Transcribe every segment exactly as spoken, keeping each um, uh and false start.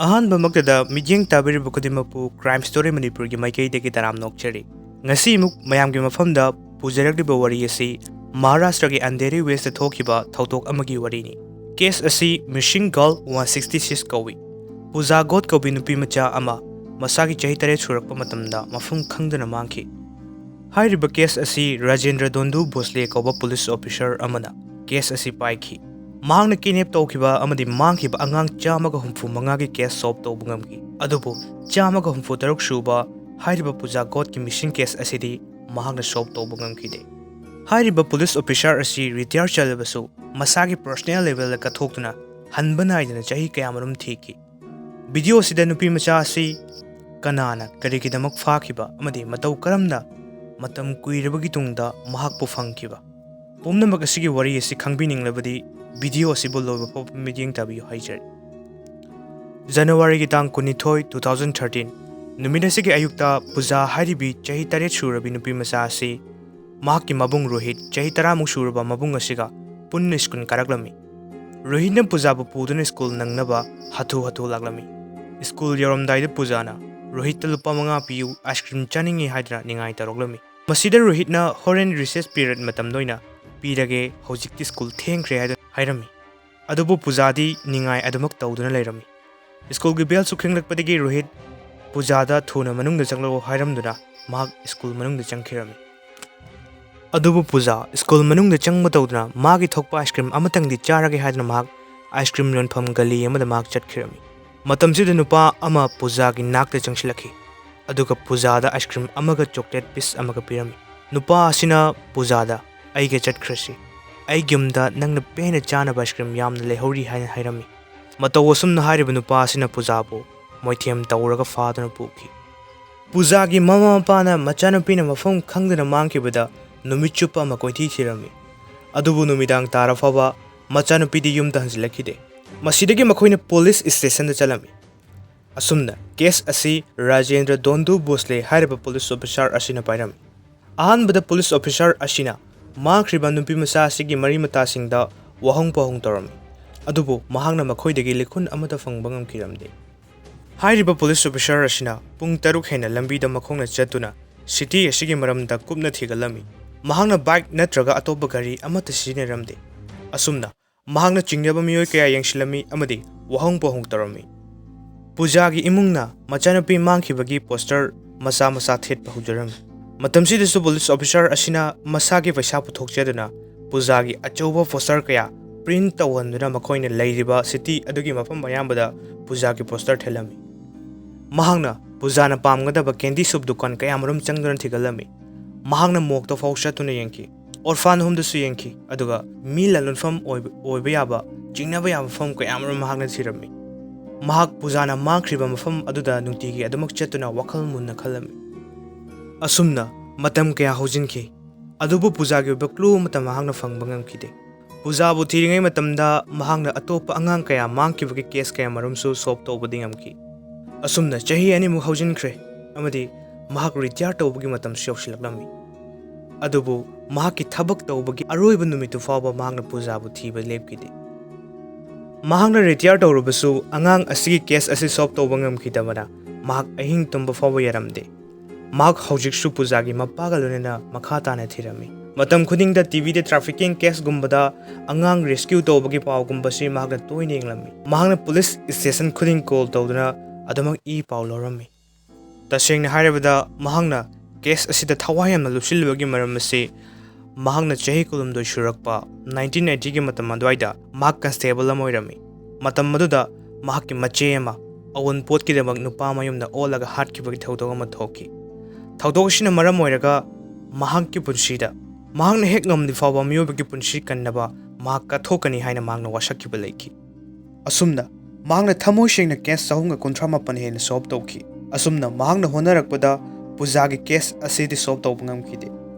ꯑꯍꯥꯟꯕꯃꯛꯇꯗ ꯃꯤꯠꯌꯦꯡ ꯇꯥꯕꯤꯔꯤꯕ ꯈꯨꯗꯤꯡꯃꯛꯄꯨ Crime Story ꯃꯅꯤꯄꯨꯔꯒꯤ ꯃꯥꯏꯀꯩꯗꯒꯤ ꯇꯔꯥꯝꯅ ꯑꯣꯛꯆꯔꯤ꯫ ꯉꯁꯤ ꯑꯃꯨꯛ ꯃꯌꯥꯝꯒꯤ ꯃꯐꯝꯗ ꯄꯨꯖꯔꯛꯂꯤꯕ ꯋꯥꯔꯤ ꯑꯁꯤ ꯃꯍꯥꯔꯥꯁꯇ꯭ꯔꯒꯤ ꯑꯟꯙꯦꯔꯤ ꯋꯦꯁꯇ ꯊꯣꯛꯈꯤꯕ ꯊꯧꯗꯣꯛ ꯑꯃꯒꯤ ꯋꯥꯔꯤꯅꯤ꯫ ꯀꯦꯁ ꯑꯁꯤ Missing Girl one sixty six ꯀꯧꯏ꯫ ꯄꯨꯖꯥ ꯒꯣꯠ ꯀꯧꯕꯤ ꯅꯨꯄꯤ ꯃꯆꯥ ꯑꯃ ꯃꯁꯥꯒꯤ ꯆꯍꯤ ꯇꯔꯦꯠ ꯁꯨꯔꯛꯄ ꯃꯇꯝꯗ ꯃꯐꯝ ꯈꯪꯗꯅ ꯃꯥꯡꯈꯤ꯫ ꯍꯥꯏꯔꯤꯕ ꯀꯦꯁ ꯑꯁꯤ ꯔꯥꯖꯦꯟꯗ꯭ꯔ ꯗꯣꯟꯗꯨ ꯚꯣꯁꯂꯦ ꯀꯧꯕ ꯄꯨꯂꯤꯁ ꯑꯣꯐꯤꯁꯥꯔ ꯑꯃꯅ ꯀꯦꯁ ꯑꯁꯤ ꯄꯥꯏꯈꯤ꯫ ꯃꯍꯥꯛꯅ ꯀꯤꯗꯅꯦꯞ ꯇꯧꯈꯤꯕ ꯑꯃꯗꯤ ꯃꯥꯡꯈꯤꯕ ꯑꯉꯥꯡ ꯆꯥꯝꯃꯒ ꯍꯨꯝꯐꯨ ꯃꯉꯥꯒꯤ ꯀꯦꯁ ꯁꯣꯜꯕ ꯇꯧꯕ ꯉꯝꯈꯤ꯫ ꯑꯗꯨꯕꯨ ꯆꯥꯝꯃꯒ ꯍꯨꯝꯐꯨ ꯇꯔꯨꯛ ꯁꯨꯕ ꯍꯥꯏꯔꯤꯕ ꯄꯨꯖꯥ ꯒꯣꯠꯀꯤ ꯃꯤꯁꯤꯡ ꯀꯦꯁ ꯑꯁꯤꯗꯤ ꯃꯍꯥꯛꯅ ꯁꯣꯜꯕ ꯇꯧꯕ ꯉꯝꯈꯤꯗꯦ꯫ ꯍꯥꯏꯔꯤꯕ ꯄꯨꯂꯤꯁ ꯑꯣꯐꯤꯁꯥꯔ ꯑꯁꯤ ꯔꯤꯇꯥꯌꯔ ꯆꯠꯂꯕꯁꯨ ꯃꯁꯥꯒꯤ ꯄꯔꯁꯣꯅꯦꯜ ꯂꯦꯚꯦꯜꯗ ꯀꯠꯊꯣꯛꯇꯨꯅ ꯍꯟꯕ ꯅꯥꯏꯗꯅ ꯆꯍꯤ ꯀꯌꯥꯃꯔꯨꯝ ꯊꯤꯈꯤ꯫ ꯚꯤꯗꯤꯑꯣ ꯑꯁꯤꯗ ꯅꯨꯄꯤ ꯃꯆꯥ ꯑꯁꯤ ꯀꯅꯥꯅ ꯀꯔꯤꯒꯤꯗꯃꯛ ꯐꯥꯈꯤꯕ ꯑꯃꯗꯤ ꯃꯇꯧ ꯀꯔꯝꯅ ꯃꯇꯝ ꯀꯨꯏꯔꯕꯒꯤ ꯇꯨꯡꯗ ꯃꯍꯥꯛꯄꯨ ꯐꯪꯈꯤꯕ, ꯄꯨꯝꯅꯃꯛ ꯑꯁꯤꯒꯤ ꯋꯥꯔꯤ ꯑꯁꯤ ꯈꯪꯕꯤꯅꯤꯡꯂꯕꯗꯤ ꯚꯤꯗꯤꯑꯣ ꯑꯁꯤꯕꯨ ꯂꯣꯏꯕ ꯐꯥꯎꯕ ꯃꯤꯠꯌꯦꯡ ꯇꯥꯕꯤꯌꯨ ꯍꯥꯏꯖꯔꯤ꯫ ꯖꯅꯋꯥꯔꯤꯒꯤ ꯇꯥꯡ ꯀꯨꯟꯅꯤꯊꯣꯏ, two thousand thirteen ꯅꯨꯃꯤꯠ ꯑꯁꯤꯒꯤ ꯑꯌꯨꯛꯇ ꯄꯨꯖꯥ ꯍꯥꯏꯔꯤꯕꯤ ꯆꯍꯤ ꯇꯔꯦꯠ ꯁꯨꯔꯕꯤ ꯅꯨꯄꯤ ꯃꯆꯥ ꯑꯁꯤ ꯃꯍꯥꯛꯀꯤ ꯃꯕꯨꯡ ꯔꯣꯍꯤꯠ, ꯆꯍꯤ ꯇꯔꯥꯃꯨꯛ ꯁꯨꯔꯕ ꯃꯕꯨꯡ ꯑꯁꯤꯒ ꯄꯨꯟꯅ ꯁ꯭ꯀꯨꯜ ꯀꯥꯔꯛꯂꯝꯃꯤ꯫ ꯔꯣꯍꯤꯠꯅ ꯄꯨꯖꯥꯕꯨ ꯄꯨꯗꯨꯅ ꯁ꯭ꯀꯨꯜ ꯅꯪꯅꯕ ꯍꯥꯊꯨ ꯍꯥꯊꯨ ꯂꯥꯛꯂꯝꯃꯤ꯫ ꯁ꯭ꯀꯨꯜ ꯌꯧꯔꯝꯗꯥꯏꯗ ꯄꯨꯖꯥꯅ ꯔꯣꯍꯤꯠꯇ "ꯂꯨꯄꯥ ꯃꯉꯥ ꯄꯤꯌꯨ, ꯑꯥꯏꯁ ꯀ꯭ꯔꯤꯝ ꯆꯥꯅꯤꯡꯉꯤ" ꯍꯥꯏꯗꯨꯅ ꯅꯤꯡꯉꯥꯏ ꯇꯧꯔꯛꯂꯝꯃꯤ꯫ ꯃꯁꯤꯗ ꯔꯣꯍꯤꯠꯅ "ꯍꯣꯔꯦꯟ ꯔꯤꯁꯦꯁ ꯄꯤꯔꯤꯌꯗ ꯃꯇꯝꯗ ꯑꯣꯏꯅ ꯄꯤꯔꯒꯦ, ꯍꯧꯖꯤꯛꯇꯤ ꯁ꯭ꯀꯨꯜ ꯊꯦꯡꯈ꯭ꯔꯦ" ꯍꯥꯏꯗꯨꯅ ꯍꯥꯏꯔꯝꯃꯤ꯫ ꯑꯗꯨꯕꯨ ꯄꯨꯖꯥꯗꯤ ꯅꯤꯡꯉꯥꯏ ꯑꯗꯨꯃꯛ ꯇꯧꯗꯨꯅ ꯂꯩꯔꯝꯃꯤ꯫ ꯁ꯭ꯀꯨꯜꯒꯤ ꯕꯦꯜꯁꯨ ꯈꯤꯡꯂꯛꯄꯗꯒꯤ ꯔꯣꯍꯤꯠ ꯄꯨꯖꯥꯗ "ꯊꯨꯅ ꯃꯅꯨꯡꯗ ꯆꯪꯂꯛꯎ" ꯍꯥꯏꯔꯝꯗꯨꯅ ꯃꯍꯥꯛ ꯁ꯭ꯀꯨꯜ ꯃꯅꯨꯡꯗ ꯆꯪꯈꯤꯔꯝꯃꯤ꯫ ꯑꯗꯨꯕꯨ ꯄꯨꯖꯥ ꯁ꯭ꯀꯨꯜ ꯃꯅꯨꯡꯗ ꯆꯪꯕ ꯇꯧꯗꯨꯅ ꯃꯥꯒꯤ ꯊꯣꯛꯄ ꯑꯥꯏꯁ ꯀ꯭ꯔꯤꯝ ꯑꯃꯇꯪꯗꯤ ꯆꯥꯔꯒꯦ ꯍꯥꯏꯗꯨꯅ ꯃꯍꯥꯛ ꯑꯥꯏꯁ ꯀ꯭ꯔꯤꯝ ꯌꯣꯟꯐꯝ ꯒꯂꯤ ꯑꯃꯗ ꯃꯍꯥꯛ ꯆꯠꯈꯤꯔꯝꯃꯤ꯫ ꯃꯇꯝꯁꯤꯗ ꯅꯨꯄꯥ ꯑꯃ ꯄꯨꯖꯥꯒꯤ ꯅꯥꯛꯇ ꯆꯪꯁꯤꯜꯂꯛꯈꯤ, ꯑꯗꯨꯒ ꯄꯨꯖꯥꯗ ꯑꯥꯏꯁ ꯀ꯭ꯔꯤꯝ ꯑꯃꯒ ꯆꯣꯀ꯭ꯂꯦꯠ ꯄꯤꯁ ꯑꯃꯒ ꯄꯤꯔꯝꯃꯤ꯫ ꯅꯨꯄꯥ ꯑꯁꯤꯅ ꯄꯨꯖꯥꯗ "ꯑꯩꯒ ꯆꯠꯈ꯭ꯔꯁꯤ, ꯑꯩꯒꯤ ꯌꯨꯝꯗ ꯅꯪꯅ ꯄꯦꯟꯅ ꯆꯥꯅꯕ ꯑꯥꯏꯁ ꯀ꯭ꯔꯤꯝ ꯌꯥꯝꯅ ꯂꯩꯍꯧꯔꯤ" ꯍꯥꯏꯅ ꯍꯥꯏꯔꯝꯃꯤ꯫ ꯃꯇꯧ ꯑꯁꯨꯝꯅ ꯍꯥꯏꯔꯤꯕ ꯅꯨꯄꯥ ꯑꯁꯤꯅ ꯄꯨꯖꯥꯕꯨ ꯃꯣꯏꯊꯦꯝ ꯇꯧꯔꯒ ꯐꯥꯗꯨꯅ ꯄꯨꯈꯤ꯫ ꯄꯨꯖꯥꯒꯤ ꯃꯃꯥ ꯃꯄꯥꯅ ꯃꯆꯥꯅꯨꯄꯤꯅ ꯃꯐꯝ ꯈꯪꯗꯅ ꯃꯥꯡꯈꯤꯕꯗ ꯅꯨꯃꯤꯠ ꯆꯨꯞꯄ ꯑꯃ ꯀꯣꯏꯊꯤ ꯊꯤꯔꯝꯃꯤ꯫ ꯑꯗꯨꯕꯨ ꯅꯨꯃꯤꯗꯥꯡ ꯇꯥꯔ ꯐꯥꯎꯕ ꯃꯆꯥꯅꯨꯄꯤꯗꯤ ꯌꯨꯝꯗ ꯍꯟꯖꯤꯜꯂꯛꯈꯤꯗꯦ꯫ ꯃꯁꯤꯗꯒꯤ ꯃꯈꯣꯏꯅ ꯄꯨꯂꯤꯁ ꯁ꯭ꯇꯦꯁꯟꯗ ꯆꯠꯂꯝꯃꯤ꯫ ꯑꯁꯨꯝꯅ ꯀꯦꯁ ꯑꯁꯤ ꯔꯥꯖꯦꯟꯗ꯭ꯔ ꯗꯣꯟꯗꯨ ꯚꯣꯁꯂꯦ ꯍꯥꯏꯔꯤꯕ ꯄꯨꯂꯤꯁ ꯑꯣꯐꯤꯁꯥꯔ ꯑꯁꯤꯅ ꯄꯥꯏꯔꯝꯃꯤ꯫ ꯑꯍꯥꯟꯕꯗ ꯄꯨꯂꯤꯁ ꯑꯣꯐꯤꯁꯥꯔ ꯑꯁꯤꯅ ꯃꯥꯡꯈ꯭ꯔꯤꯕ ꯅꯨꯄꯤ ꯃꯆꯥ ꯑꯁꯤꯒꯤ ꯃꯔꯤ ꯃꯇꯥꯁꯤꯡꯗ ꯋꯥꯍꯪ ꯄꯥꯎꯍꯪ ꯇꯧꯔꯝꯃꯤ, ꯑꯗꯨꯕꯨ ꯃꯍꯥꯛꯅ ꯃꯈꯣꯏꯗꯒꯤ ꯂꯤꯈꯨꯟ ꯑꯃꯠꯇ ꯐꯪꯕ ꯉꯝꯈꯤꯔꯝꯗꯦ꯫ ꯍꯥꯏꯔꯤꯕ ꯄꯨꯂꯤꯁ ꯑꯣꯐꯤꯁꯥꯔ ꯑꯁꯤꯅ ꯄꯨꯡ ꯇꯔꯨꯛ ꯍꯦꯟꯅ ꯂꯝꯕꯤꯗ ꯃꯈꯣꯡꯅ ꯆꯠꯇꯨꯅ ꯁꯤꯇꯤ ꯑꯁꯤꯒꯤ ꯃꯔꯝꯗ ꯀꯨꯞꯅ ꯊꯤꯒꯠꯂꯝꯃꯤ꯫ ꯃꯍꯥꯛꯅ ꯕꯥꯏꯛ ꯅꯠꯇ꯭ꯔꯒ ꯑꯇꯣꯞꯄ ꯒꯥꯔꯤ ꯑꯃꯠꯇ ꯁꯤꯖꯤꯟꯅꯔꯝꯗꯦ꯫ ꯑꯁꯨꯝꯅ ꯃꯍꯥꯛꯅ ꯆꯤꯡꯅꯕ ꯃꯤꯑꯣꯏ ꯀꯌꯥ ꯌꯦꯡꯁꯤꯜꯂꯝꯃꯤ ꯑꯃꯗꯤ ꯋꯥꯍꯪ ꯄꯥꯎꯍꯪ ꯇꯧꯔꯝꯃꯤ꯫ ꯄꯨꯖꯥꯒꯤ ꯏꯃꯨꯡꯅ ꯃꯆꯥꯅꯨꯄꯤ ꯃꯥꯡꯈꯤꯕꯒꯤ ꯄꯣꯁꯇꯔ ꯃꯆꯥ ꯃꯆꯥ ꯊꯦꯠꯄ ꯍꯧꯖꯔꯝꯃꯤ꯫ ꯃꯇꯝꯁꯤꯗꯁꯨ ꯄꯨꯂꯤꯁ ꯑꯣꯐꯤꯁꯥꯔ ꯑꯁꯤꯅ ꯃꯁꯥꯒꯤ ꯄꯩꯁꯥ ꯄꯨꯊꯣꯛꯆꯗꯨꯅ ꯄꯨꯖꯥꯒꯤ ꯑꯆꯧꯕ ꯄꯣꯁꯇꯔ ꯀꯌꯥ ꯄ꯭ꯔꯤꯟꯠ ꯇꯧꯍꯟꯗꯨꯅ ꯃꯈꯣꯏꯅ ꯂꯩꯔꯤꯕ ꯁꯤꯇꯤ ꯑꯗꯨꯒꯤ ꯃꯐꯝ ꯑꯌꯥꯝꯕꯗ ꯄꯨꯖꯥꯒꯤ ꯄꯣꯁꯇꯔ ꯊꯦꯠꯂꯝꯃꯤ꯫ ꯃꯍꯥꯛꯅ ꯄꯨꯖꯥꯅ ꯄꯥꯝꯒꯗꯕ ꯀꯦꯟꯗꯤ ꯁꯨꯞ ꯗꯨꯀꯥꯟ ꯀꯌꯥꯃꯔꯨꯝ ꯆꯪꯗꯨꯅ ꯊꯤꯒꯠꯂꯝꯃꯤ꯫ ꯃꯍꯥꯛꯅ ꯃꯣꯛꯇ ꯐꯥꯎ ꯆꯠꯇꯨꯅ ꯌꯦꯡꯈꯤ꯫ ꯑꯣꯔꯐꯥꯟ ꯍꯣꯝꯗꯁꯨ ꯌꯦꯡꯈꯤ, ꯑꯗꯨꯒ ꯃꯤ ꯂꯂꯣꯟꯐꯝ ꯑꯣꯏꯕ, ꯑꯣꯏꯕ ꯌꯥꯕ, ꯆꯤꯡꯅꯕ ꯌꯥꯕ ꯃꯐꯝ ꯀꯌꯥꯃꯔꯨꯝ ꯃꯍꯥꯛꯅ ꯊꯤꯔꯝꯃꯤ꯫ ꯃꯍꯥꯛ ꯄꯨꯖꯥꯅ ꯃꯥꯡꯈ꯭ꯔꯤꯕ ꯃꯐꯝ ꯑꯗꯨꯗ ꯅꯨꯡꯇꯤꯒꯤ ꯑꯗꯨꯃꯛ ꯆꯠꯇꯨꯅ ꯋꯥꯈꯜ ꯃꯨꯟꯅ ꯈꯜꯂꯝꯃꯤ꯫ ꯑꯁꯨꯝꯅ ꯃꯇꯝ ꯀꯌꯥ ꯍꯧꯖꯤꯟꯈꯤ, ꯑꯗꯨꯕꯨ ꯄꯨꯖꯥꯒꯤ ꯑꯣꯏꯕ ꯀ꯭ꯂꯨ ꯑꯃꯠꯇ ꯃꯍꯥꯛꯅ ꯐꯪꯕ ꯉꯝꯈꯤꯗꯦ꯫ ꯄꯨꯖꯥꯕꯨ ꯊꯤꯔꯤꯉꯩ ꯃꯇꯝꯗ ꯃꯍꯥꯛꯅ ꯑꯇꯣꯞꯄ ꯑꯉꯥꯡ ꯀꯌꯥ ꯃꯥꯡꯈꯤꯕꯒꯤ ꯀꯦꯁ ꯀꯌꯥꯃꯔꯨꯝꯁꯨ ꯁꯣꯜꯕ ꯇꯧꯕꯗꯤ ꯉꯝꯈꯤ꯫ ꯑꯁꯨꯝꯅ ꯆꯍꯤ ꯑꯅꯤꯃꯨꯛ ꯍꯧꯖꯤꯟꯈ꯭ꯔꯦ, ꯑꯃꯗꯤ ꯃꯍꯥꯛ ꯔꯤꯇꯥꯌꯔ ꯇꯧꯕꯒꯤ ꯃꯇꯝꯁꯨ ꯌꯧꯁꯤꯜꯂꯛꯂꯝꯃꯤ꯫ ꯑꯗꯨꯕꯨ ꯃꯍꯥꯛꯀꯤ ꯊꯕꯛ ꯇꯧꯕꯒꯤ ꯑꯔꯣꯏꯕ ꯅꯨꯃꯤꯠꯇꯨ ꯐꯥꯎꯕ ꯃꯍꯥꯛꯅ ꯄꯨꯖꯥꯕꯨ ꯊꯤꯕ ꯂꯦꯞꯈꯤꯗꯦ꯫ ꯃꯍꯥꯛꯅ ꯔꯤꯇꯥꯌꯔ ꯇꯧꯔꯕꯁꯨ ꯑꯉꯥꯡ ꯑꯁꯤꯒꯤ ꯀꯦꯁ ꯑꯁꯤ ꯁꯣꯜꯕ ꯇꯧꯕ ꯉꯝꯈꯤꯗꯕꯅ ꯃꯍꯥꯛ ꯑꯍꯤꯡ ꯇꯨꯝꯕ ꯐꯥꯎꯕ ꯌꯥꯔꯝꯗꯦ꯫ ꯃꯍꯥꯛ ꯍꯧꯖꯤꯛꯁꯨ ꯄꯨꯖꯥꯒꯤ ꯃꯄꯥꯒ ꯂꯣꯏꯅꯅ ꯃꯈꯥ ꯇꯥꯅ ꯊꯤꯔꯝꯃꯤ꯫ ꯃꯇꯝ ꯈꯨꯗꯤꯡꯗ ꯇꯤꯚꯤꯗ ꯇ꯭ꯔꯥꯐꯤꯀꯤꯡ ꯀꯦꯁꯒꯨꯝꯕꯗ ꯑꯉꯥꯡ ꯔꯦꯁꯀ꯭ꯌꯨ ꯇꯧꯕꯒꯤ ꯄꯥꯎꯒꯨꯝꯕꯁꯤ ꯃꯍꯥꯛꯅ ꯇꯣꯏꯅ ꯌꯦꯡꯂꯝꯃꯤ꯫ ꯃꯍꯥꯛꯅ ꯄꯨꯂꯤꯁ ꯁ꯭ꯇꯦꯁꯟ ꯈꯨꯗꯤꯡ ꯀꯣꯜ ꯇꯧꯗꯨꯅ ꯑꯗꯨꯃꯛ ꯏ ꯄꯥꯎ ꯂꯧꯔꯝꯃꯤ꯫ ꯇꯁꯦꯡꯅ ꯍꯥꯏꯔꯕꯗ, ꯃꯍꯥꯛꯅ ꯀꯦꯁ ꯑꯁꯤꯗ ꯊꯋꯥꯏ ꯌꯥꯝꯅ ꯂꯨꯞꯁꯤꯜꯂꯤꯕꯒꯤ ꯃꯔꯝ ꯑꯁꯤ ꯃꯍꯥꯛꯅ ꯆꯍꯤ ꯀꯨꯟꯍꯨꯝꯗꯣꯏ ꯁꯨꯔꯛꯄ ꯅꯥꯏꯟꯇꯤꯟ ꯑꯩꯠꯇꯤꯒꯤ ꯃꯇꯝ ꯑꯗꯨꯋꯥꯏꯗ ꯃꯍꯥꯛ ꯀꯟꯁꯇꯦꯕꯜ ꯑꯃ ꯑꯣꯏꯔꯝꯃꯤ꯫ ꯃꯇꯝ ꯑꯗꯨꯗ ꯃꯍꯥꯛꯀꯤ ꯃꯆꯦ ꯑꯃ ꯑꯋꯨꯟꯄꯣꯠꯀꯤꯗꯃꯛ ꯅꯨꯄꯥ ꯃꯌꯨꯝꯗ ꯑꯣꯠꯂꯒ ꯍꯥꯠꯈꯤꯕꯒꯤ ꯊꯧꯗꯣꯛ ꯑꯃ ꯊꯣꯛꯈꯤ꯫ ꯊꯧꯗꯣꯛ ꯑꯁꯤꯅ ꯃꯔꯝ ꯑꯣꯏꯔꯒ ꯃꯍꯥꯛꯀꯤ ꯄꯨꯟꯁꯤꯗ ꯃꯍꯥꯛꯅ ꯍꯦꯛ ꯉꯝꯂꯤ ꯐꯥꯎꯕ ꯃꯤꯑꯣꯏꯕꯒꯤ ꯄꯨꯟꯁꯤ ꯀꯟꯅꯕ ꯃꯍꯥꯛ ꯀꯠꯊꯣꯛꯀꯅꯤ ꯍꯥꯏꯅ ꯃꯍꯥꯛꯅ ꯋꯥꯁꯛꯈꯤꯕ ꯂꯩꯈꯤ꯫ ꯑꯁꯨꯝꯅ ꯃꯍꯥꯛꯅ ꯊꯃꯣꯏ ꯁꯦꯡꯅ ꯀꯦꯁ ꯆꯍꯨꯝꯒ ꯀꯨꯟꯊ꯭ꯔꯥ ꯃꯥꯄꯟ ꯍꯦꯟꯅ ꯁꯣꯜꯕ ꯇꯧꯈꯤ꯫ ꯑꯁꯨꯝꯅ ꯃꯍꯥꯛꯅ ꯍꯣꯠꯅꯔꯛꯄꯗ ꯄꯨꯖꯥꯒꯤ ꯀꯦꯁ ꯑꯁꯤꯗꯤ ꯁꯣꯜꯕ ꯇꯧꯕ ꯉꯝꯈꯤꯗꯦ꯫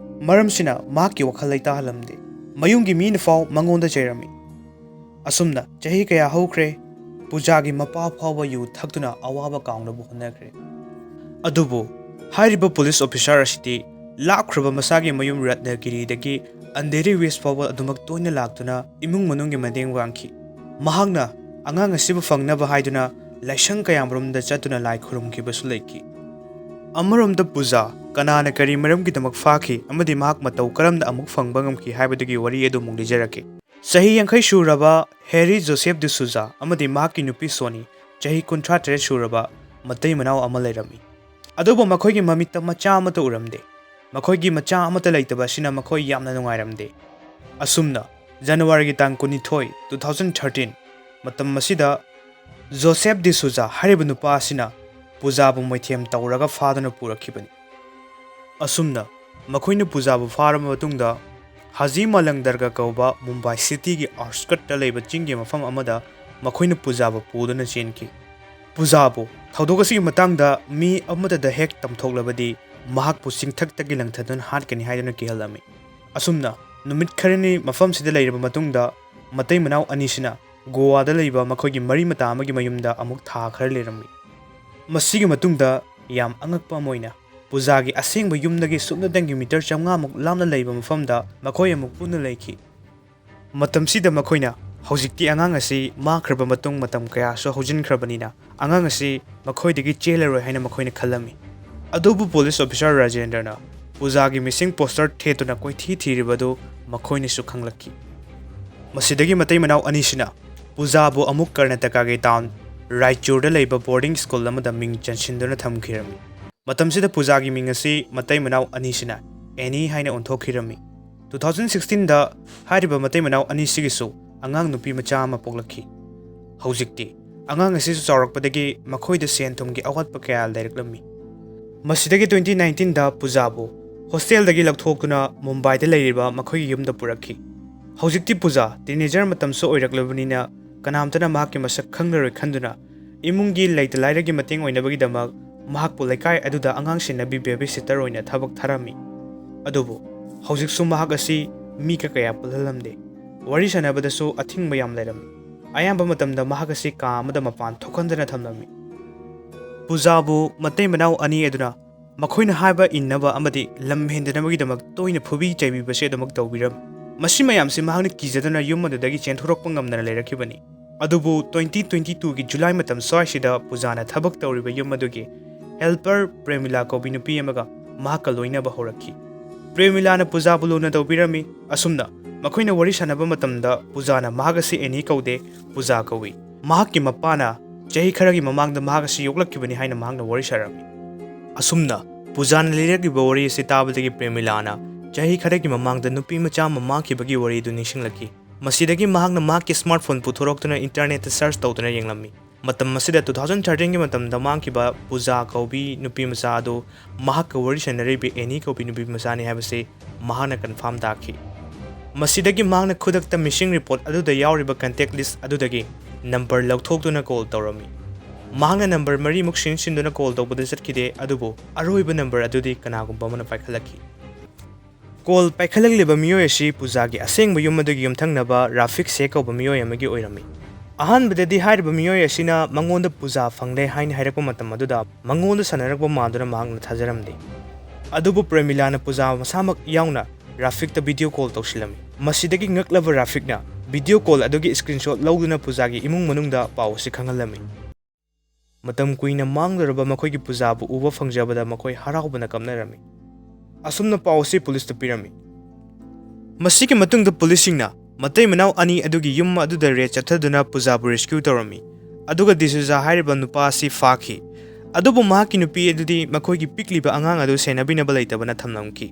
ꯃꯔꯝꯁꯤꯅ ꯃꯍꯥꯛꯀꯤ ꯋꯥꯈꯜ ꯂꯩꯇꯥꯍꯜꯂꯝꯗꯦ꯫ ꯃꯌꯨꯝꯒꯤ ꯃꯤꯅ ꯐꯥꯎ ꯃꯉꯣꯟꯗ ꯆꯩꯔꯝꯃꯤ꯫ ꯑꯁꯨꯝꯅ ꯆꯍꯤ ꯀꯌꯥ ꯍꯧꯈ꯭ꯔꯦ, ꯄꯨꯖꯥꯒꯤ ꯃꯄꯥ ꯐꯥꯎꯕ ꯌꯨ ꯊꯛꯇꯨꯅ ꯑꯋꯥꯕ ꯀꯥꯎꯅꯕ ꯍꯣꯠꯅꯈ꯭ꯔꯦ꯫ ꯑꯗꯨꯕꯨ ꯍꯥꯏꯔꯤꯕ ꯄꯨꯂꯤꯁ ꯑꯣꯐꯤꯁꯥꯔ ꯑꯁꯤꯗꯤ ꯂꯥꯞꯈ꯭ꯔꯕ ꯃꯁꯥꯒꯤ ꯃꯌꯨꯝ ꯔꯠꯅꯒꯤꯔꯤꯗꯒꯤ ꯑꯟꯙꯦꯔꯤ ꯋꯦꯁ ꯐꯥꯎꯕ ꯑꯗꯨꯃꯛ ꯇꯣꯏꯅ ꯂꯥꯛꯇꯨꯅ ꯏꯃꯨꯡ ꯃꯅꯨꯡꯒꯤ ꯃꯇꯦꯡ ꯄꯥꯡꯈꯤ꯫ ꯃꯍꯥꯛꯅ ꯑꯉꯥꯡ ꯑꯁꯤꯕꯨ ꯐꯪꯅꯕ ꯍꯥꯏꯗꯨꯅ ꯂꯥꯏꯁꯪ ꯀꯌꯥꯃꯔꯨꯝꯗ ꯆꯠꯇꯨꯅ ꯂꯥꯏ ꯈꯨꯔꯨꯝꯈꯤꯕꯁꯨ ꯂꯩꯈꯤ꯫ ꯑꯃꯔꯣꯝꯗ ꯄꯨꯖꯥ ꯀꯅꯥꯅ ꯀꯔꯤ ꯃꯔꯝꯒꯤꯗꯃꯛ ꯐꯥꯈꯤ ꯑꯃꯗꯤ ꯃꯍꯥꯛ ꯃꯇꯧ ꯀꯔꯝꯅ ꯑꯃꯨꯛ ꯐꯪꯕ ꯉꯝꯈꯤ ꯍꯥꯏꯕꯗꯨꯒꯤ ꯋꯥꯔꯤ ꯑꯗꯨ ꯑꯃꯨꯛ ꯂꯤꯖꯔꯛꯀꯦ꯫ ꯆꯍꯤ ꯌꯥꯡꯈꯩ ꯁꯨꯔꯕ ꯍꯦꯔꯤ ꯖꯣꯁꯦꯐ ꯗꯤꯁꯨꯖꯥ ꯑꯃꯗꯤ ꯃꯍꯥꯛꯀꯤ ꯅꯨꯄꯤ ꯁꯣꯅꯤ, ꯆꯍꯤ ꯀꯨꯟꯊ꯭ꯔꯥ ꯇꯔꯦꯠ ꯁꯨꯔꯕ, ꯃꯇꯩ ꯃꯅꯥꯎ ꯑꯃ ꯂꯩꯔꯝꯃꯤ꯫ ꯑꯗꯨꯕꯨ ꯃꯈꯣꯏꯒꯤ ꯃꯃꯤꯠꯇ ꯃꯆꯥ ꯑꯃꯠꯇ ꯎꯔꯝꯗꯦ꯫ ꯃꯈꯣꯏꯒꯤ ꯃꯆꯥ ꯑꯃꯠꯇ ꯂꯩꯇꯕ ꯑꯁꯤꯅ ꯃꯈꯣꯏ ꯌꯥꯝꯅ ꯅꯨꯡꯉꯥꯏꯔꯝꯗꯦ꯫ ꯑꯁꯨꯝꯅ ꯖꯅꯋꯥꯔꯤꯒꯤ ꯇꯥꯡ ꯀꯨꯟꯅꯤꯊꯣꯏ, two thousand thirteen, ꯃꯇꯝ ꯑꯁꯤꯗ ꯖꯣꯁꯦꯐ ꯗꯤꯁꯨꯖꯥ ꯍꯥꯏꯔꯤꯕ ꯅꯨꯄꯥ ꯑꯁꯤꯅ ꯄꯨꯖꯥꯕꯨ ꯃꯣꯏꯊꯦꯝ ꯇꯧꯔꯒ ꯐꯥꯗꯨꯅ ꯄꯨꯔꯛꯈꯤꯕꯅꯤ꯫ ꯑꯁꯨꯝꯅ ꯃꯈꯣꯏꯅ ꯄꯨꯖꯥꯕꯨ ꯐꯥꯔꯕ ꯃꯇꯨꯡꯗ ꯍꯥꯖꯤ ꯃꯥꯂꯪ ꯗꯔꯒꯥ ꯀꯧꯕ ꯃꯨꯝꯕꯥꯏ ꯁꯤꯇꯤꯒꯤ ꯑꯥꯎꯠꯁꯀꯠꯇ ꯂꯩꯕ ꯆꯤꯡꯒꯤ ꯃꯐꯝ ꯑꯃꯗ ꯃꯈꯣꯏꯅ ꯄꯨꯖꯥꯕꯨ ꯄꯨꯗꯨꯅ ꯆꯦꯟꯈꯤ꯫ ꯄꯨꯖꯥꯕꯨ ꯊꯧꯗꯣꯛ ꯑꯁꯤꯒꯤ ꯃꯇꯥꯡꯗ ꯃꯤ ꯑꯃꯠꯇꯗ ꯍꯦꯛ ꯇꯝꯊꯣꯛꯂꯕꯗꯤ ꯃꯍꯥꯛꯄꯨ ꯆꯤꯡꯊꯛꯇꯒꯤ ꯂꯪꯊꯗꯨꯅ ꯍꯥꯠꯀꯅꯤ ꯍꯥꯏꯗꯨꯅ ꯀꯤꯍꯜꯂꯝꯃꯤ꯫ ꯑꯁꯨꯝꯅ ꯅꯨꯃꯤꯠ ꯈꯔꯅꯤ ꯃꯐꯝꯁꯤꯗ ꯂꯩꯔꯕ ꯃꯇꯨꯡꯗ ꯃꯇꯩ ꯃꯅꯥꯎ ꯑꯅꯤꯁꯤꯅ ꯒꯣꯋꯥꯗ ꯂꯩꯕ ꯃꯈꯣꯏꯒꯤ ꯃꯔꯤ ꯃꯇꯥ ꯑꯃꯒꯤ ꯃꯌꯨꯝꯗ ꯑꯃꯨꯛ ꯊꯥ ꯈꯔ ꯂꯩꯔꯝꯃꯤ꯫ ꯃꯁꯤꯒꯤ ꯃꯇꯨꯡꯗ ꯌꯥꯝ ꯑꯉꯛꯄ ꯑꯃ ꯑꯣꯏꯅ ꯄꯨꯖꯥꯒꯤ ꯑꯁꯦꯡꯕ ꯌꯨꯝꯗꯒꯤ ꯁꯨꯞꯅꯇꯪꯒꯤ ꯃꯤꯇꯔ ꯆꯥꯝꯃꯉꯥꯃꯨꯛ ꯂꯥꯞꯅ ꯂꯩꯕ ꯃꯐꯝꯗ ꯃꯈꯣꯏ ꯑꯃꯨꯛ ꯄꯨꯟꯅ ꯂꯩꯈꯤ꯫ ꯃꯇꯝꯁꯤꯗ ꯃꯈꯣꯏꯅ ꯍꯧꯖꯤꯛꯇꯤ ꯑꯉꯥꯡ ꯑꯁꯤ ꯃꯥꯡꯈ꯭ꯔꯕ ꯃꯇꯨꯡ ꯃꯇꯝ ꯀꯌꯥꯁꯨ ꯍꯧꯖꯤꯟꯈ꯭ꯔꯕꯅꯤꯅ ꯑꯉꯥꯡ ꯑꯁꯤ ꯃꯈꯣꯏꯗꯒꯤ ꯆꯦꯜꯂꯔꯣꯏ ꯍꯥꯏꯅ ꯃꯈꯣꯏꯅ ꯈꯜꯂꯝꯃꯤ꯫ ꯑꯗꯨꯕꯨ ꯄꯨꯂꯤꯁ ꯑꯣꯐꯤꯁꯥꯔ ꯔꯥꯖꯦꯟꯗ꯭ꯔꯅ ꯄꯨꯖꯥꯒꯤ ꯃꯤꯁꯤꯡ ꯄꯣꯁꯇꯔ ꯊꯦꯠꯇꯨꯅ ꯀꯣꯏꯊꯤ ꯊꯤꯔꯤꯕꯗꯨ ꯃꯈꯣꯏꯅꯁꯨ ꯈꯪꯂꯛꯈꯤ꯫ ꯃꯁꯤꯗꯒꯤ ꯃꯇꯩ ꯃꯅꯥꯎ ꯑꯅꯤꯁꯤꯅ ꯄꯨꯖꯥꯕꯨ ꯑꯃꯨꯛ ꯀꯔꯅꯥꯇꯀꯥꯒꯤ ꯇꯥꯎꯟ ꯔꯥꯏꯆꯨꯔꯗ ꯂꯩꯕ ꯕꯣꯔꯗꯤꯡ ꯁ꯭ꯀꯨꯜ ꯑꯃꯗ ꯃꯤꯡ ꯆꯟꯁꯤꯟꯗꯨꯅ ꯊꯝꯈꯤꯔꯝꯃꯤ꯫ ꯃꯇꯝꯁꯤꯗ ꯄꯨꯖꯥꯒꯤ ꯃꯤꯡ ꯑꯁꯤ ꯃꯇꯩ ꯃꯅꯥꯎ ꯑꯅꯤꯁꯤꯅ ꯑꯦꯅꯤ ꯍꯥꯏꯅ ꯑꯣꯟꯊꯣꯛꯈꯤꯔꯝꯃꯤ꯫ Two thousand sixteenꯗ ꯍꯥꯏꯔꯤꯕ ꯃꯇꯩ ꯃꯅꯥꯎ ꯑꯅꯤꯁꯤꯒꯤꯁꯨ ꯑꯉꯥꯡ ꯅꯨꯄꯤ ꯃꯆꯥ ꯑꯃ ꯄꯣꯛꯂꯛꯈꯤ꯫ ꯍꯧꯖꯤꯛꯇꯤ ꯑꯉꯥꯡ ꯑꯁꯤꯁꯨ ꯆꯥꯎꯔꯛꯄꯗꯒꯤ ꯃꯈꯣꯏꯗ ꯁꯦꯟ ꯊꯨꯝꯒꯤ ꯑꯋꯥꯠꯄ ꯀꯌꯥ ꯂꯩꯔꯛꯂꯝꯃꯤ꯫ ꯃꯁꯤꯗꯒꯤ twenty nineteenꯗ ꯄꯨꯖꯥꯕꯨ ꯍꯣꯁꯇꯦꯜꯗꯒꯤ ꯂꯧꯊꯣꯛꯇꯨꯅ ꯃꯨꯝꯕꯥꯏꯗ ꯂꯩꯔꯤꯕ ꯃꯈꯣꯏꯒꯤ ꯌꯨꯝꯗ ꯄꯨꯔꯛꯈꯤ꯫ ꯍꯧꯖꯤꯛꯇꯤ ꯄꯨꯖꯥ ꯇꯤꯅꯦꯖꯔ ꯃꯇꯝꯁꯨ ꯑꯣꯏꯔꯛꯂꯕꯅꯤꯅ ꯀꯅꯥꯝꯇꯅ ꯃꯍꯥꯛꯀꯤ ꯃꯁꯛ ꯈꯪꯂꯔꯣꯏ ꯈꯟꯗꯨꯅ ꯏꯃꯨꯡꯒꯤ ꯂꯩꯇ ꯂꯥꯏꯔꯒꯤ ꯃꯇꯦꯡ ꯑꯣꯏꯅꯕꯒꯤꯗꯃꯛ ꯃꯍꯥꯛꯄꯨ ꯂꯩꯀꯥꯏ ꯑꯗꯨꯗ ꯑꯉꯥꯡ ꯁꯦꯟꯅꯕꯤ ꯕꯦꯕꯤ ꯁꯤꯇꯔ ꯑꯣꯏꯅ ꯊꯕꯛ ꯊꯥꯔꯝꯃꯤ꯫ ꯑꯗꯨꯕꯨ ꯍꯧꯖꯤꯛꯁꯨ ꯃꯍꯥꯛ ꯑꯁꯤ ꯃꯤꯒ ꯀꯌꯥ ꯄꯨꯜꯍꯜꯂꯝꯗꯦ꯫ ꯋꯥꯔꯤ ꯁꯥꯟꯅꯕꯗꯁꯨ ꯑꯊꯤꯡꯕ ꯌꯥꯝ ꯂꯩꯔꯝꯃꯤ꯫ ꯑꯌꯥꯝꯕ ꯃꯇꯝꯗ ꯃꯍꯥꯛ ꯑꯁꯤ ꯀꯥ ꯑꯃꯗ ꯃꯄꯥꯟ ꯊꯣꯛꯍꯟꯗꯅ ꯊꯝꯂꯝꯃꯤ꯫ ꯄꯨꯖꯥꯕꯨ ꯃꯇꯩ ꯃꯅꯥꯎ ꯑꯅꯤ ꯑꯗꯨꯅ ꯃꯈꯣꯏꯅ ꯍꯥꯏꯕ ꯏꯟꯅꯕ ꯑꯃꯗꯤ ꯂꯝ ꯍꯦꯟꯗꯅꯕꯒꯤꯗꯃꯛ ꯇꯣꯏꯅ ꯐꯨꯕꯤ ꯆꯩꯕꯤꯕꯁꯦ ꯑꯗꯨꯃꯛ ꯇꯧꯕꯤꯔꯝꯃꯤ꯫ ꯃꯁꯤ ꯃꯌꯥꯝꯁꯤ ꯃꯍꯥꯛꯅ ꯀꯤꯖꯗꯨꯅ ꯌꯨꯝ ꯑꯗꯨꯗꯒꯤ ꯆꯦꯟꯊꯣꯔꯛꯄ ꯉꯝꯗꯅ ꯂꯩꯔꯛꯈꯤꯕꯅꯤ꯫ ꯑꯗꯨꯕꯨ twenty twenty twoꯒꯤ July ꯃꯇꯝ ꯁ꯭ꯋꯥꯏꯁꯤꯗ ꯄꯨꯖꯥꯅ ꯊꯕꯛ ꯇꯧꯔꯤꯕ ꯌꯨꯝ ꯑꯗꯨꯒꯤ helper ꯄ꯭ꯔꯦꯃꯤꯂꯥ ꯀꯧꯕꯤ ꯅꯨꯄꯤ ꯑꯃꯒ ꯃꯍꯥꯛꯀ ꯂꯣꯏꯅꯕ ꯍꯧꯔꯛꯈꯤ꯫ ꯄ꯭ꯔꯦꯃꯤꯂꯥꯅ ꯄꯨꯖꯥꯕꯨ ꯂꯨꯅ ꯇꯧꯕꯤꯔꯝꯃꯤ꯫ ꯑꯁꯨꯝꯅ ꯃꯈꯣꯏꯅ ꯋꯥꯔꯤ ꯁꯥꯟꯅꯕ ꯃꯇꯝꯗ ꯄꯨꯖꯥꯅ ꯃꯍꯥꯛ ꯑꯁꯤ ꯑꯦꯅꯤ ꯀꯧꯗꯦ, ꯄꯨꯖꯥ ꯀꯧꯏ꯫ ꯃꯍꯥꯛꯀꯤ ꯃꯄꯥꯅ ꯆꯍꯤ ꯈꯔꯒꯤ ꯃꯃꯥꯡꯗ ꯃꯍꯥꯛ ꯑꯁꯤ ꯌꯣꯛꯂꯛꯈꯤꯕꯅꯤ ꯍꯥꯏꯅ ꯃꯍꯥꯛꯅ ꯋꯥꯔꯤ ꯁꯥꯔꯝꯃꯤ꯫ ꯑꯁꯨꯝꯅ ꯄꯨꯖꯥꯅ ꯂꯤꯔꯛꯂꯤꯕ ꯋꯥꯔꯤ ꯑꯁꯤ ꯇꯥꯕꯗꯒꯤ ꯄ꯭ꯔꯦꯃꯤꯂꯥꯅ ꯆꯍꯤ ꯈꯔꯒꯤ ꯃꯃꯥꯡꯗ ꯅꯨꯄꯤ ꯃꯆꯥ ꯑꯃ ꯃꯥꯡꯈꯤꯕꯒꯤ ꯋꯥꯔꯤ ꯑꯗꯨ ꯅꯤꯡꯁꯤꯡꯂꯛꯈꯤ꯫ ꯃꯁꯤꯗꯒꯤ ꯃꯍꯥꯛꯅ ꯃꯍꯥꯛꯀꯤ smartphone ꯄꯨꯊꯣꯔꯛꯇꯨꯅ internetꯇ search ꯇꯧꯗꯨꯅ ꯌꯦꯡꯂꯝꯃꯤ꯫ ꯃꯇꯝ ꯑꯁꯤꯗ two thousand thirteenꯒꯤ ꯃꯇꯝꯗ ꯃꯥꯡꯈꯤꯕ ꯄꯨꯖꯥ ꯀꯧꯕꯤ ꯅꯨꯄꯤ ꯃꯆꯥ ꯑꯗꯨ ꯃꯍꯥꯛꯀ ꯋꯥꯔꯤ ꯁꯥꯟꯅꯔꯤꯕꯤ ꯑꯦꯅꯤ ꯀꯧꯕꯤ ꯅꯨꯄꯤ ꯃꯆꯥꯅꯤ ꯍꯥꯏꯕꯁꯤ ꯃꯍꯥꯛꯅ confirm ꯇꯥꯈꯤ꯫ ꯃꯁꯤꯗꯒꯤ ꯃꯍꯥꯛꯅ ꯈꯨꯗꯛꯇ missing report ꯑꯗꯨꯗ ꯌꯥꯎꯔꯤꯕ contact list ꯑꯗꯨꯗꯒꯤ number ꯂꯧꯊꯣꯛꯇꯨꯅ call ꯇꯧꯔꯝꯃꯤ꯫ ꯃꯍꯥꯛꯅ number ꯃꯔꯤꯃꯨꯛ ꯁꯤꯟ ꯁꯤꯟꯗꯨꯅ call ꯇꯧꯕꯗ ꯆꯠꯈꯤꯗꯦ, ꯑꯗꯨꯕꯨ ꯑꯔꯣꯏꯕ number ꯑꯗꯨꯗꯤ ꯀꯅꯥꯒꯨꯝꯕ ꯑꯃꯅ ꯄꯥꯏꯈꯠꯂꯛꯈꯤ꯫ Call ꯄꯥꯏꯈꯠꯂꯛꯂꯤꯕ ꯃꯤꯑꯣꯏ ꯑꯁꯤ ꯄꯨꯖꯥꯒꯤ ꯑꯁꯦꯡꯕ ꯌꯨꯝ ꯑꯗꯨꯒꯤ ꯌꯨꯝꯊꯪꯅꯕ ꯔꯥꯐꯤꯛ ꯁꯦ ꯀꯧꯕ ꯃꯤꯑꯣꯏ ꯑꯃꯒꯤ ꯑꯣꯏꯔꯝꯃꯤ꯫ ꯑꯍꯥꯟꯕꯗꯗꯤ ꯍꯥꯏꯔꯤꯕ ꯃꯤꯑꯣꯏ ꯑꯁꯤꯅ ꯃꯉꯣꯟꯗ ꯄꯨꯖꯥ ꯐꯪꯂꯦ ꯍꯥꯏꯅ ꯍꯥꯏꯔꯛꯄ ꯃꯇꯝ ꯑꯗꯨꯗ ꯃꯉꯣꯟꯗ ꯁꯥꯟꯅꯔꯛꯄ ꯃꯥꯟꯗꯨꯅ ꯃꯍꯥꯛꯅ ꯊꯥꯖꯔꯝꯗꯦ꯫ ꯑꯗꯨꯕꯨ ꯄ꯭ꯔꯦꯃꯤꯂꯥꯅ ꯄꯨꯖꯥ ꯃꯁꯥꯃꯛ ꯌꯥꯎꯅ ꯔꯥꯐꯤꯛꯇ video call ꯇꯧꯁꯤꯜꯂꯝꯃꯤ꯫ ꯃꯁꯤꯗꯒꯤ ꯉꯛꯂꯕ ꯔꯥꯐꯤꯛꯅ video call ꯑꯗꯨꯒꯤ screenshot ꯂꯧꯗꯨꯅ ꯄꯨꯖꯥꯒꯤ ꯏꯃꯨꯡ ꯃꯅꯨꯡꯗ ꯄꯥꯎ ꯑꯁꯤ ꯈꯪꯍꯜꯂꯝꯃꯤ꯫ ꯃꯇꯝ ꯀꯨꯏꯅ ꯃꯥꯡꯂꯨꯔꯕ ꯃꯈꯣꯏꯒꯤ ꯄꯨꯖꯥꯕꯨ ꯎꯕ ꯐꯪꯖꯕꯗ ꯃꯈꯣꯏ ꯍꯔꯥꯎꯕꯅ ꯀꯞꯅꯔꯝꯃꯤ꯫ ꯑꯁꯨꯝꯅ ꯄꯥꯎ ꯑꯁꯤ ꯄꯨꯂꯤꯁꯇ ꯄꯤꯔꯝꯃꯤ꯫ ꯃꯁꯤꯒꯤ ꯃꯇꯨꯡꯗ ꯄꯨꯂꯤꯁꯁꯤꯡꯅ ꯃꯇꯩ ꯃꯅꯥꯎ ꯑꯅꯤ ꯑꯗꯨꯒꯤ ꯌꯨꯝ ꯑꯗꯨꯗ raid ꯆꯠꯊꯗꯨꯅ ꯄꯨꯖꯥꯕꯨ rescue ꯇꯧꯔꯝꯃꯤ, ꯑꯗꯨꯒ ꯗꯤꯁꯨꯖꯥ ꯍꯥꯏꯔꯤꯕ ꯅꯨꯄꯥ ꯑꯁꯤ ꯐꯥꯈꯤ꯫ ꯑꯗꯨꯕꯨ ꯃꯍꯥꯛꯀꯤ ꯅꯨꯄꯤ ꯑꯗꯨꯗꯤ ꯃꯈꯣꯏꯒꯤ ꯄꯤꯛꯂꯤꯕ ꯑꯉꯥꯡ ꯑꯗꯨ ꯁꯦꯟꯅꯕꯤꯅꯕ ꯂꯩꯇꯕꯅ ꯊꯝꯂꯝꯈꯤ꯫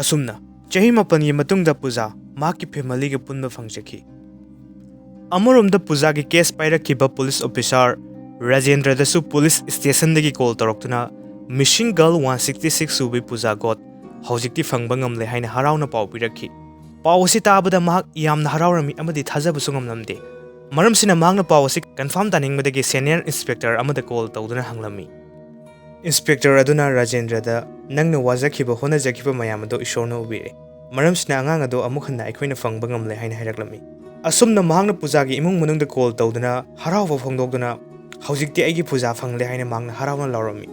ꯑꯁꯨꯝꯅ ꯆꯍꯤ ꯃꯥꯄꯟꯒꯤ ꯃꯇꯨꯡꯗ ꯄꯨꯖꯥ ꯃꯍꯥꯛꯀꯤ familyꯒ ꯄꯨꯟꯕ ꯐꯪꯖꯈꯤ꯫ ꯑꯃꯔꯣꯝꯗ ꯄꯨꯖꯥꯒꯤ case ꯄꯥꯏꯔꯛꯈꯤꯕ police officer ꯔꯥꯖꯦꯟꯗ꯭ꯔꯗꯁꯨ police stationꯗꯒꯤ call ꯇꯧꯔꯛꯇꯨꯅ missing girl one sixty six ꯁꯨꯕꯤ ꯄꯨꯖꯥ ꯒꯣꯠ ꯍꯧꯖꯤꯛꯇꯤ ꯐꯪꯕ ꯉꯝꯂꯦ ꯍꯥꯏꯅ ꯍꯔꯥꯎꯅ ꯄꯥꯎ ꯄꯤꯔꯛꯈꯤ꯫ ꯄꯥꯎ ꯑꯁꯤ ꯇꯥꯕꯗ ꯃꯍꯥꯛ ꯌꯥꯝꯅ ꯍꯔꯥꯎꯔꯝꯃꯤ ꯑꯃꯗꯤ ꯊꯥꯖꯕꯁꯨ ꯉꯝꯂꯝꯗꯦ꯫ ꯃꯔꯝꯁꯤꯅ ꯃꯍꯥꯛꯅ ꯄꯥꯎ ꯑꯁꯤ confirm ꯇꯥꯅꯤꯡꯕꯗꯒꯤ senior inspector ꯑꯃꯗ call ꯇꯧꯗꯨꯅ ꯍꯪꯂꯝꯃꯤ꯫ Inspector ꯑꯗꯨꯅ ꯔꯥꯖꯦꯟꯗ꯭ꯔꯗ, "ꯅꯪꯅ ꯋꯥꯖꯈꯤꯕ ꯍꯣꯠꯅꯖꯈꯤꯕ ꯃꯌꯥꯝ ꯑꯗꯨ ꯏꯁꯣꯔꯅ ꯎꯕꯤꯔꯦ꯫ ꯃꯔꯝꯁꯤꯅ ꯑꯉꯥꯡ ꯑꯗꯨ ꯑꯃꯨꯛ ꯍꯟꯅ ꯑꯩꯈꯣꯏꯅ ꯐꯪꯕ ꯉꯝꯂꯦ" ꯍꯥꯏꯅ ꯍꯥꯏꯔꯛꯂꯝꯃꯤ꯫ ꯑꯁꯨꯝꯅ ꯃꯍꯥꯛꯅ ꯄꯨꯖꯥꯒꯤ ꯏꯃꯨꯡ ꯃꯅꯨꯡꯗ call ꯇꯧꯗꯨꯅ ꯍꯔꯥꯎꯕ ꯐꯣꯡꯗꯣꯛꯇꯨꯅ, "ꯍꯧꯖꯤꯛꯇꯤ ꯑꯩꯒꯤ ꯄꯨꯖꯥ ꯐꯪꯂꯦ" ꯍꯥꯏꯅ ꯃꯍꯥꯛꯅ ꯍꯔꯥꯎꯅ ꯂꯥꯎꯔꯝꯃꯤ꯫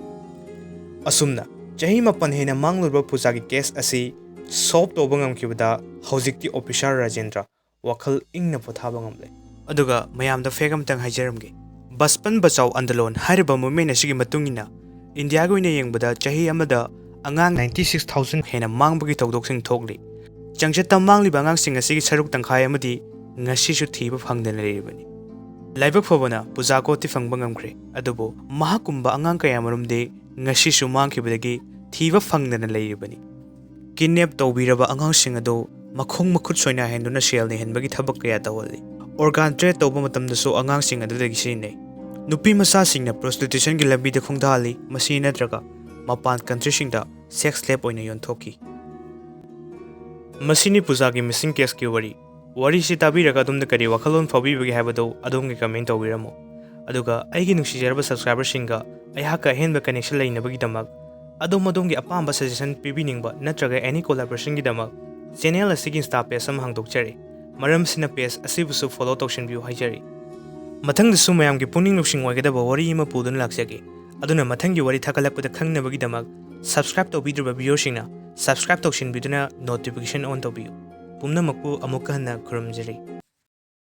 ꯑꯁꯨꯝꯅ ꯆꯍꯤ ꯃꯥꯄꯟ ꯍꯦꯟꯅ ꯃꯥꯡꯂꯨꯔꯕ ꯄꯨꯖꯥꯒꯤ case ꯑꯁꯤ solve ꯇꯧꯕ ꯉꯝꯈꯤꯕꯗ ꯍꯧꯖꯤꯛꯇꯤ officer ꯔꯥꯖꯦꯟꯗ꯭ꯔ ꯋꯥꯈꯜ ꯏꯪꯅ ꯄꯣꯊꯥꯕ ꯉꯝꯂꯦ꯫ ꯑꯗꯨꯒ ꯃꯌꯥꯝꯗ ꯐꯦꯛ ꯑꯃꯇꯪ ꯍꯥꯏꯖꯔꯝꯒꯦ꯫ ꯕꯁꯄꯟ ꯕꯆꯥꯎ ꯑꯟꯗꯣꯂꯣꯟ ꯍꯥꯏꯔꯤꯕ ꯃꯨꯚꯃꯦꯟ ꯑꯁꯤꯒꯤ ꯃꯇꯨꯡ ꯏꯟꯅ ꯏꯟꯗꯤꯌꯥꯒꯤ ꯑꯣꯏꯅ ꯌꯦꯡꯕꯗ ꯆꯍꯤ ꯑꯃꯗ ꯑꯉꯥꯡ ninety six thousand ꯍꯦꯟꯅ ꯃꯥꯡꯕꯒꯤ ꯊꯧꯗꯣꯛꯁꯤꯡ ꯊꯣꯛꯂꯤ꯫ ꯆꯥꯡꯆꯠꯇ ꯃꯥꯡꯂꯤꯕ ꯑꯉꯥꯡꯁꯤꯡ ꯑꯁꯤꯒꯤ ꯁꯔꯨꯛ ꯇꯪꯈꯥꯏ ꯑꯃꯗꯤ ꯉꯁꯤꯁꯨ ꯊꯤꯕ ꯐꯪꯗꯅ ꯂꯩꯔꯤꯕꯅꯤ꯫ ꯂꯥꯏꯕꯛ ꯐꯕꯅ ꯄꯨꯖꯥ ꯀꯣꯠꯇꯤ ꯐꯪꯕ ꯉꯝꯈ꯭ꯔꯦ, ꯑꯗꯨꯕꯨ ꯃꯍꯥꯛꯀꯨꯝꯕ ꯑꯉꯥꯡ ꯀꯌꯥꯃꯔꯨꯝꯗꯤ ꯉꯁꯤꯁꯨ ꯃꯥꯡꯈꯤꯕꯗꯒꯤ ꯊꯤꯕ ꯐꯪꯗꯅ ꯂꯩꯔꯤꯕꯅꯤ꯫ ꯀꯤꯗꯅꯦꯞ ꯇꯧꯕꯤꯔꯕ ꯑꯉꯥꯡꯁꯤꯡ ꯑꯗꯨ ꯃꯈꯣꯡ ꯃꯈꯨꯠ ꯁꯣꯏꯅꯥꯏꯍꯟꯗꯨꯅ ꯁꯦꯜ ꯅꯩꯍꯟꯕꯒꯤ ꯊꯕꯛ ꯀꯌꯥ ꯇꯧꯍꯜꯂꯤ꯫ ꯑꯣꯔꯒꯥꯟ ꯇ꯭ꯔꯦꯠ ꯇꯧꯕ ꯃꯇꯝꯗꯁꯨ ꯑꯉꯥꯡꯁꯤꯡ ꯑꯗꯨꯗꯒꯤ ꯁꯤꯖꯤꯟꯅꯩ꯫ ꯅꯨꯄꯤ ꯃꯆꯥꯁꯤꯡꯅ ꯄ꯭ꯔꯣꯁꯇꯤꯇ꯭ꯌꯨꯁꯟꯒꯤ ꯂꯝꯕꯤꯗ ꯈꯣꯡꯗꯥꯍꯜꯂꯤ, ꯃꯁꯤ ꯅꯠꯇ꯭ꯔꯒ ꯃꯄꯥꯟ ꯀꯟꯇ꯭ꯔꯤꯁꯤꯡꯗ ꯁꯦꯛꯁ ꯁ꯭ꯂꯦꯕ ꯑꯣꯏꯅ ꯌꯣꯟꯊꯣꯛꯈꯤ꯫ ꯃꯁꯤꯅꯤ ꯄꯨꯖꯥꯒꯤ ꯃꯤꯁꯤꯡ ꯀꯦꯁꯀꯤ ꯋꯥꯔꯤ꯫ ꯋꯥꯔꯤꯁꯤ ꯇꯥꯕꯤꯔꯒ ꯑꯗꯣꯝꯗ ꯀꯔꯤ ꯋꯥꯈꯜꯂꯣꯟ ꯐꯥꯎꯕꯤꯕꯒꯦ ꯍꯥꯏꯕꯗꯨ ꯑꯗꯣꯝꯒꯤ ꯀꯃꯦꯟ ꯇꯧꯕꯤꯔꯝꯃꯨ꯫ ꯑꯗꯨꯒ ꯑꯩꯒꯤ ꯅꯨꯡꯁꯤꯖꯔꯕ ꯁꯕꯁꯀ꯭ꯔꯥꯏꯕꯔꯁꯤꯡꯒ ꯑꯩꯍꯥꯛꯀ ꯑꯍꯦꯟꯕ ꯀꯅꯦꯛꯁꯟ ꯂꯩꯅꯕꯒꯤꯗꯃꯛ ꯑꯗꯣꯝ ꯑꯗꯣꯝꯒꯤ ꯑꯄꯥꯝꯕ ꯁꯖꯦꯁꯟ ꯄꯤꯕꯤꯅꯤꯡꯕ ꯅꯠꯇ꯭ꯔꯒ ꯑꯦꯅꯤ ꯀꯣꯂꯥꯕꯣꯔꯦꯁꯟꯒꯤꯗꯃꯛ ꯆꯦꯅꯦꯜ ꯑꯁꯤꯒꯤ ꯏꯟꯁꯇꯥ ꯄꯦꯖ ꯑꯃ ꯍꯥꯡꯗꯣꯛꯆꯔꯤ꯫ ꯃꯔꯝꯁꯤꯅ ꯄꯦꯖ ꯑꯁꯤꯕꯨꯁꯨ ꯐꯣꯂꯣ ꯇꯧꯁꯤꯟꯕꯤꯌꯨ ꯍꯥꯏꯖꯔꯤ꯫ ꯃꯊꯪꯗꯁꯨ ꯃꯌꯥꯝꯒꯤ ꯄꯨꯛꯅꯤꯡ ꯂꯧꯁꯤꯡ ꯑꯣꯏꯒꯗꯕ ꯋꯥꯔꯤ ꯑꯃ ꯄꯨꯗꯨꯅ ꯂꯥꯛꯆꯒꯦ꯫ ꯑꯗꯨꯅ ꯃꯊꯪꯒꯤ ꯋꯥꯔꯤ ꯊꯥꯒꯠꯂꯛꯄꯗ ꯈꯪꯅꯕꯒꯤꯗꯃꯛ ꯁꯕꯁꯀ꯭ꯔꯥꯏꯕ ꯇꯧꯕꯤꯗ꯭ꯔꯤꯕ ꯚꯤꯌꯨꯋꯔꯁꯤꯡꯅ ꯁꯕꯁꯀ꯭ꯔꯥꯏꯕ ꯇꯧꯁꯤꯟꯕꯤꯗꯨꯅ ꯅꯣꯇꯤꯐꯤꯀꯦꯁꯟ ꯑꯣꯟ ꯇꯧꯕꯤꯌꯨ꯫ ꯄꯨꯝꯅꯃꯛꯄꯨ ꯑꯃꯨꯛꯀ ꯍꯟꯅ ꯈꯨꯔꯨꯝꯖꯔꯤ꯫